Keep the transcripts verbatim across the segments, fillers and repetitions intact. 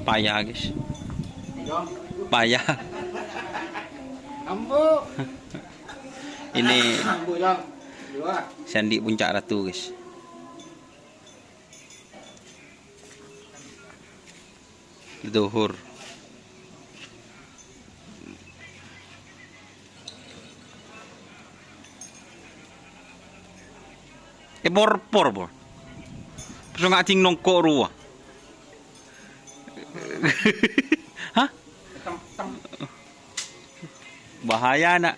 Paya, guys. Paya. Ini sè andi' Puncak Ratu, guys. Dhuhur. Eh, por-por, por. Terus ngading nongko' rowa. Hah? Bahaya, nak.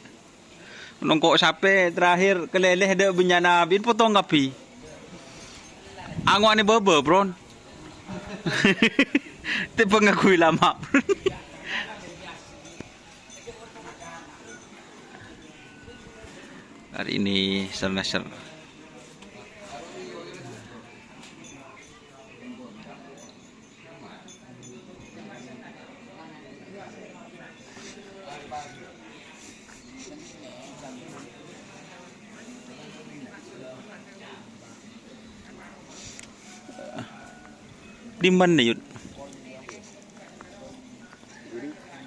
Nongko' sapè terakhir kalèlè dâ' bânnya'na bin potong kabbhi. Ango'ane bâbâ, Bron. Teppa' ngaghuy lama', Bron. Hari ini ser-, ser-, Dimman, Yud?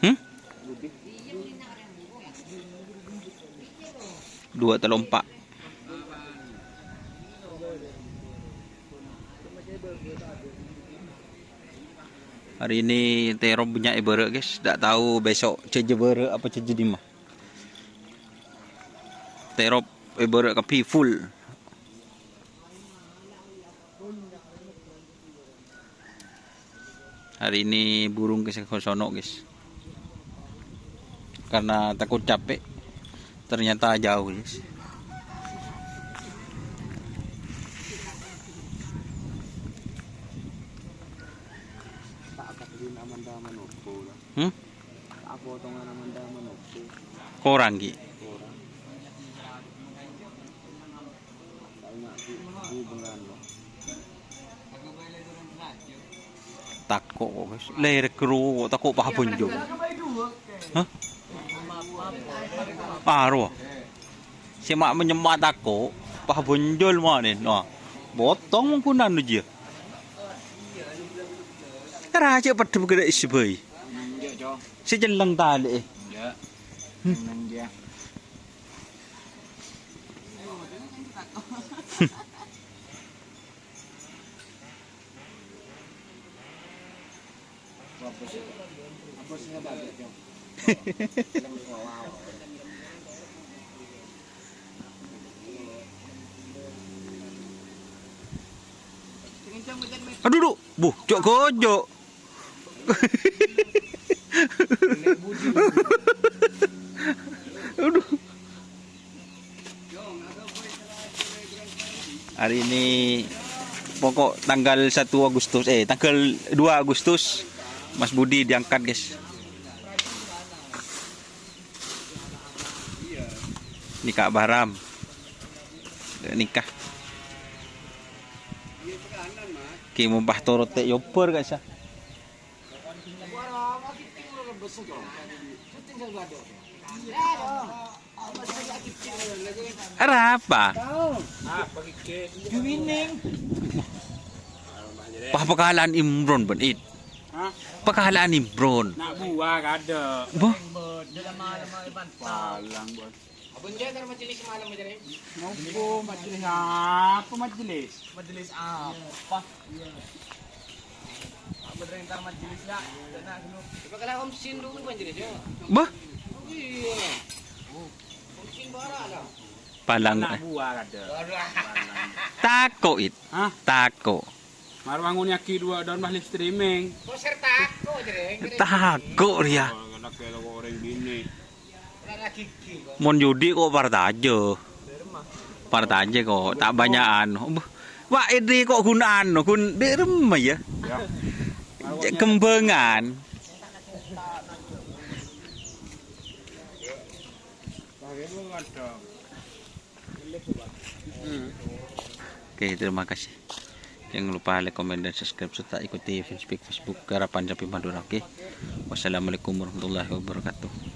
Hmm? Dua tello empa'. Hari ini terop bânnya' è bârâ', guys. Ndak tao besok jhâjâ bârâ' apa jhâjâ dimma. Terop è bârâ' kabbhi full. Hari ini burung ke sono, guys. Karena takut capek, ternyata jauh, guys. Hmm? Korang, Ki. Tako' kok, guys. Lèrèk ro, tako' paha bonjol. Hah? Aro. Sè ma' menyemma' tako', paha bonjol manen. Nah, potong mongkonan jiyâ. Kara cè' peddhep kèra' isbâi. Sè celleng talè'è. Aduh, duh. Buh, cok gojok. Aduh. Hari ini pokok tanggal satu Agustus, eh, tanggal dua Agustus, Mas Budi diangkat, guys. Nikah Bahram. Nikah. Ki mompah torote yobar, guys, ya. Arapa? Wah, pakalaan Imron, bân, It. Hah? Pakalaan Imron. Nak buah kada. Boh? Palang, Bos. Ngopo majelis apa majelis? Majelis apa? Bener entar majelis ya. Dana dulu. Coba kalau Om Sin dulu majelis ya. Bah? Iya. Om Sin bara lah. Palang. Anak buah ada. Tako', It. Hah? Tako'. Marwah ngonyaki dua daun balik streaming. Kok ser tako', Jreng? Tako', Ria. Oh, anak kayak lo orang bini. Mon judi kok partajâ. Partajâ kok, ta' bânnya'an. Bâh, wa' èdhi kok ghuna'an, ghun dhi' remma, ya. Ya. Cè' kembhângan. Oke, terima kasih. Jangan lupa like, comment, dan subscribe, serta ikuti fanspage Facebook Karapan Sapi Madura, oke? Wassalamualaikum warahmatullahi wabarakatuh.